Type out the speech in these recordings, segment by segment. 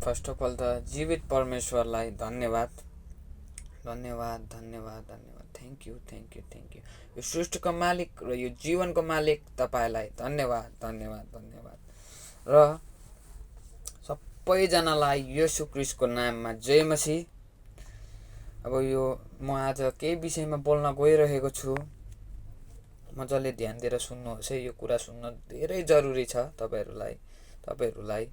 First of all त जीवित परमेश्वरलाई धन्यवाद धन्यवाद धन्यवाद धन्यवाद thank you thank you thank you. यो सृष्टिको मालिक र यो जीवनको मालिक तपाईँलाई धन्यवाद धन्यवाद धन्यवाद। र सबैजनालाई येशू क्रिस्टको नाममा जय मसीह। अब यो म आज केही विषयमा बोल्न गइरहेको छु, मजाले ध्यान दिएर सुन्नुहोस् है। यो कुरा सुन्न धेरै जरुरी छ तपाईँहरूलाई।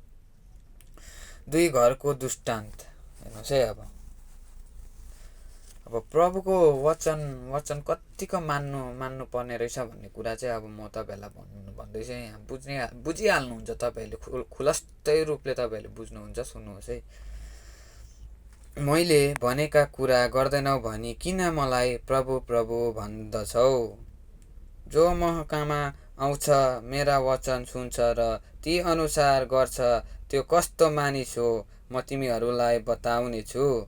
दुई घरको दृष्टान्त हेर्नुहोस् है। अब प्रभुको वचन कतिको मान्नु पर्ने रहेछ भन्ने कुरा चाहिँ अब म तपाईँहरूलाई भन्दैछु। यहाँ बुझिहाल्नुहुन्छ तपाईँहरूले, खुलस्तै रूपले तपाईँहरूले बुझ्नुहुन्छ। सुन्नुहोस् है। मैले भनेका कुरा गर्दैनौ भनी किन मलाई प्रभु प्रभु भन्दछौ? जो महकामा आउँछ मेरा वचन सुन्छ र ती अनुसार गर्छ त्यो कस्तो मानिस हो म तिमीहरूलाई बताउने छु।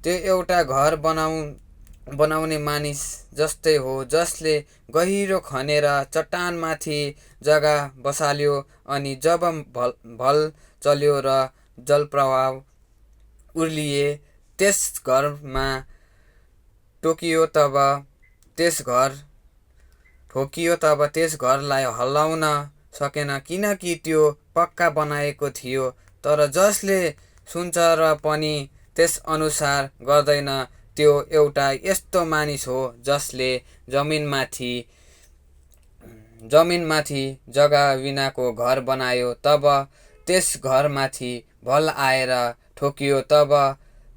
त्यो एउटा घर बनाउने मानिस जस्तै हो, जसले गहिरो खनेर चट्टानमाथि जग्गा बसाल्यो। अनि जब भल चल्यो र जलप्रवाह उर्लिए त्यस घरमा ठोकियो तब त्यस घरलाई हल्लाउन सकेन, किनकि त्यो पक्का बनाएको थियो। तर जसले सुन्छ र पनि त्यस अनुसार गर्दैन त्यो एउटा यस्तो मानिस हो जसले जमिनमाथि जग्गा बिनाको घर बनायो। तब त्यस घरमाथि भल आएर ठोकियो, तब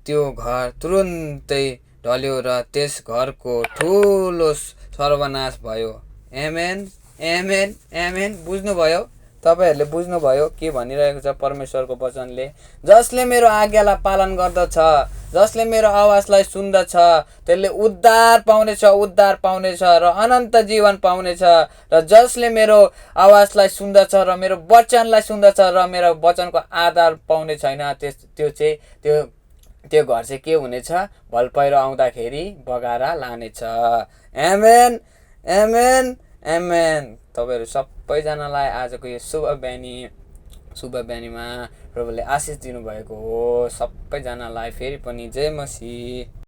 त्यो घर तुरुन्तै ढल्यो र त्यस घरको ठुलो सर्वनाश भयो। Amen amen amen. बुझ्नुभयो? तपाईँहरूले बुझ्नुभयो के भनिरहेको छ परमेश्वरको वचनले? जसले मेरो आज्ञालाई पालन गर्दछ, जसले मेरो आवाजलाई सुन्दछ, त्यसले उद्धार पाउनेछ र अनन्त जीवन पाउनेछ। र जसले मेरो आवाजलाई सुन्दछ र मेरो वचनलाई सुन्दछ र मेरो वचनको आधार पाउने छैन, त्यो घर चाहिँ के हुनेछ? भल पहिरो आउँदाखेरि बगाएर लानेछ। Amen amen amen. तपाईँहरू सबैजनालाई आजको यो शुभ बिहानीमा प्रभुले आशिष दिनुभएको हो। सबैजनालाई फेरि पनि जय मसीह।